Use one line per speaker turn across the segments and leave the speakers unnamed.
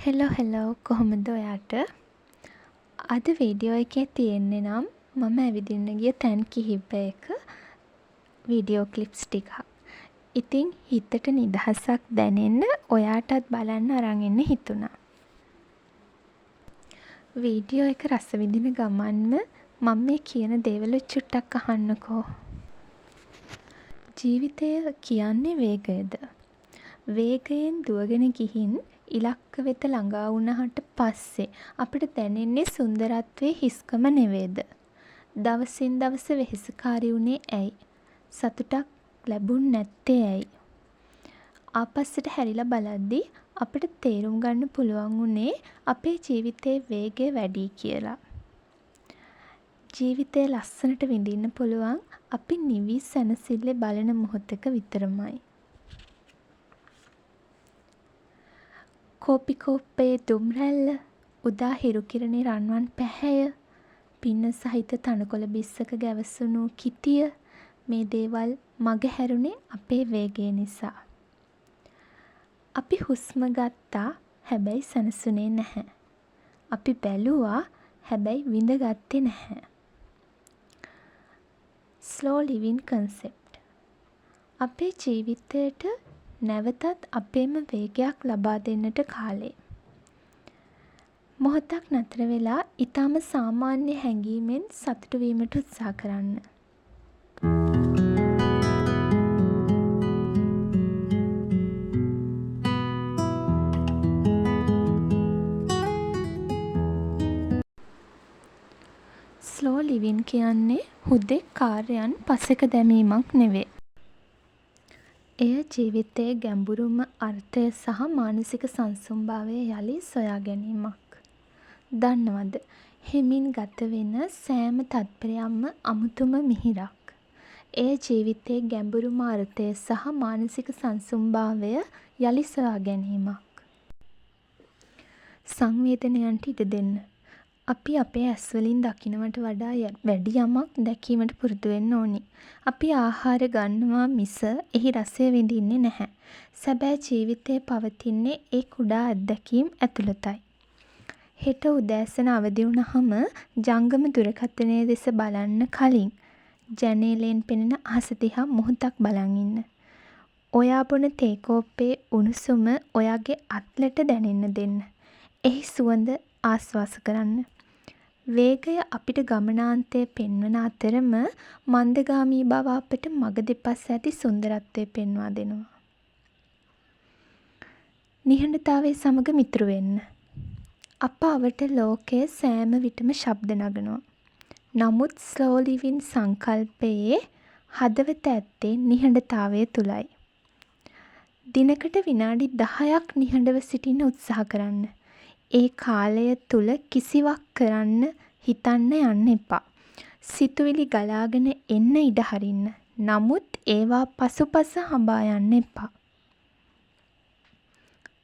Hello hello කොහොමද ඔයාට? අද වීඩියෝ එකේ තියෙන්නේ නම් මම ඇවිදින්න ගිය තැන් කිහිපයක වීඩියෝ ක්ලිප්ස් ටිකක්. ඉතින් හිතට නිදහසක් දැනෙන්න ඔයාටත් බලන්න අරන් එන්න හිතුණා. වීඩියෝ එක රස විඳින ගමන්ම මං මේ කියන දේවලුත් චුට්ටක් අහන්නකෝ. ජීවිතය කියන්නේ වේගයද? වේගයෙන් දුවගෙන ගිහින් ඉලක්ක වෙත ළඟා වුණාට පස්සේ අපට දැනෙන්නේ සුන්දරත්වයේ හිස්කම නෙවේද? දවසින් දවස වෙහෙසකාරී වුනේ ඇයි? සතුටක් ලැබුන් නැත්තේ ඇයි? ආපස්සට හැරිලා බලද්දී අපට තේරුම් ගන්න පුළුවන් වුණේ අපේ ජීවිතයේ වේගය වැඩියි කියලා. ජීවිතය ලස්සනට විඳින්න පුළුවන් අපි නිවී සැනසිල්ලේ බලන මොහොතක විතරමයි. කෝපි කෝප්පයේ දුම් රැල්ල, උදා හිරු කිරණේ රන්වන් පැහැය, පින්න සහිත තණකොළ බිස්සක ගැවසුණු කිතිය මේ දේවල් මග හැරුණේ අපේ වේගය නිසා. අපි හුස්ම ගත්තා, හැබැයි සැනසුනේ නැහැ. අපි බැලුවා, හැබැයි විඳ ගත්තේ නැහැ. Slow living concept. අපේ ජීවිතයට නැවතත් අපේම වේගයක් ලබා දෙන්නට කාලේ. මොහොතක් නතර වෙලා ඉතාම සාමාන්‍ය හැඟීමෙන් සතුටු වීමට උත්සාහ කරන්න. ස්ලෝ ලිවින් කියන්නේ හුදෙක් කාර්යයන් පසෙක දැමීමක් නෙවේ. එය ජීවිතයේ ගැඹුරුම අර්ථය සහ මානසික සංසුන්භාවය යළි සොයා ගැනීමක්. දන්නවද, හෙමින් ගතවෙන සෑම තත්පරයක්ම අමුතුම මිහිරක්. එය ජීවිතයේ ගැඹුරුම අර්ථය සහ මානසික සංසුන්භාවය යළි සොයා ගැනීමක්. සංවේදනයන්ට ඉඩ දෙන්න. අපි අපේ ඇස් වලින් දකිනවට වඩා වැඩි යමක් දැකීමට පුරුදු වෙන්න ඕනි. අපි ආහාර ගන්නවා මිස එහි රසය විඳින්නේ නැහැ. සැබෑ ජීවිතය පවතින්නේ ඒ කුඩා අත්දැකීම් ඇතුළතයි. හෙට උදෑසන අවදි වුණහම ජංගම දුරකථනය දෙස බලන්න කලින් ජනේලයෙන් පෙනෙන අහස දිහා මොහොතක් බලන් ඉන්න. ඔයා බොන තේ කෝප්පයේ උණුසුම ඔයාගේ අත්ලට දැනෙන්න දෙන්න. එහි සුවඳ ආස්වාස කරන්න. වේගය අපිට ගමනාන්තය පෙන්වන අතරම මන්දගාමී බව අපට මඟ දෙපස ඇති සුන්දරත්වය පෙන්වා දෙනවා. නිහඬතාවය සමග මිතුරු වෙන්න. අප අවට ලෝකය සෑම විටම ශබ්ද නගනවා. නමුත් ස්ලෝ ලිවින් සංකල්පයේ හදවත ඇත්තේ නිහඬතාවය තුළයි. දිනකට විනාඩි 10ක් නිහඬව සිටින්න උත්සාහ කරන්න. ඒ කාලය තුල කිසිවක් කරන්න හිතන්න යන්න එපා. සිතුවිලි ගලාගෙන එන්න ඉඩ හරින්න. නමුත් ඒවා පසුපස හඹා යන්න එපා.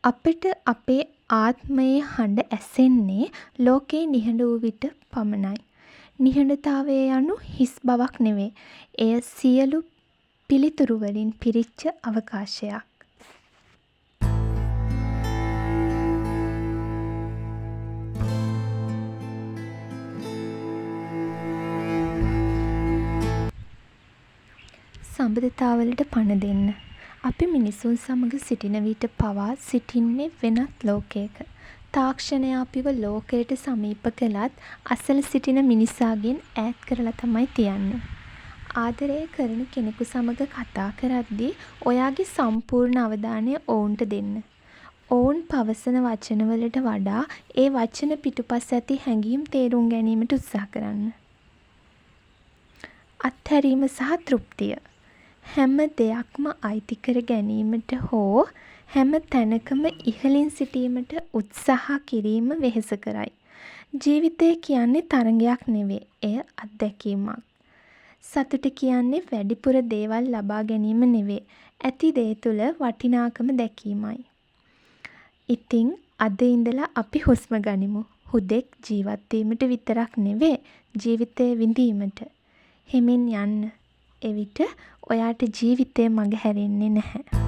අපට අපේ ආත්මයේ හඬ ඇසෙන්නේ ලෝකයේ නිහඬ වූ විට පමණයි. නිහඬතාවය යනු හිස් බවක් නෙවේ. එය සියලු පිළිතුරු වලින් පිරිච්ච අවකාශයක්. සබඳතාවලට පණ දෙන්න. අපි මිනිසුන් සමඟ සිටින විට පවා සිටින්නේ වෙනත් ලෝකයක. තාක්ෂණය අපිව ලෝකයට සමීප කළත් අසල සිටින මිනිසාගෙන් ඈත් කරලා තමයි තියන්නේ. ආදරය කරන කෙනෙකු සමග කතා කරද්දී ඔයාගේ සම්පූර්ණ අවධානය ඔවුන්ට දෙන්න. ඔවුන් පවසන වචනවලට වඩා ඒ වචන පිටුපස ඇති හැඟීම් තේරුම් ගැනීමට උත්සාහ කරන්න. අත්හැරීම සහ තෘප්තිය. හැම දෙයක්ම අයිති කර ගැනීමට හෝ හැම තැනකම ඉහළින් සිටීමට උත්සාහ කිරීම වෙහෙස කරයි. ජීවිතය කියන්නේ තරඟයක් නෙවේ, එය අත්දැකීමක්. සතුට කියන්නේ වැඩිපුර දේවල් ලබා ගැනීම නෙවේ, ඇති දේ තුළ වටිනාකම දැකීමයි. ඉතින් අද ඉඳලා අපි හුස්ම ගනිමු. හුදෙක් ජීවත් වීමට විතරක් නෙවේ, ජීවිතය විඳීමට. හෙමින් යන්න. එවිට ඔයාට ජීවිතය මග හැරෙන්නේ නැහැ.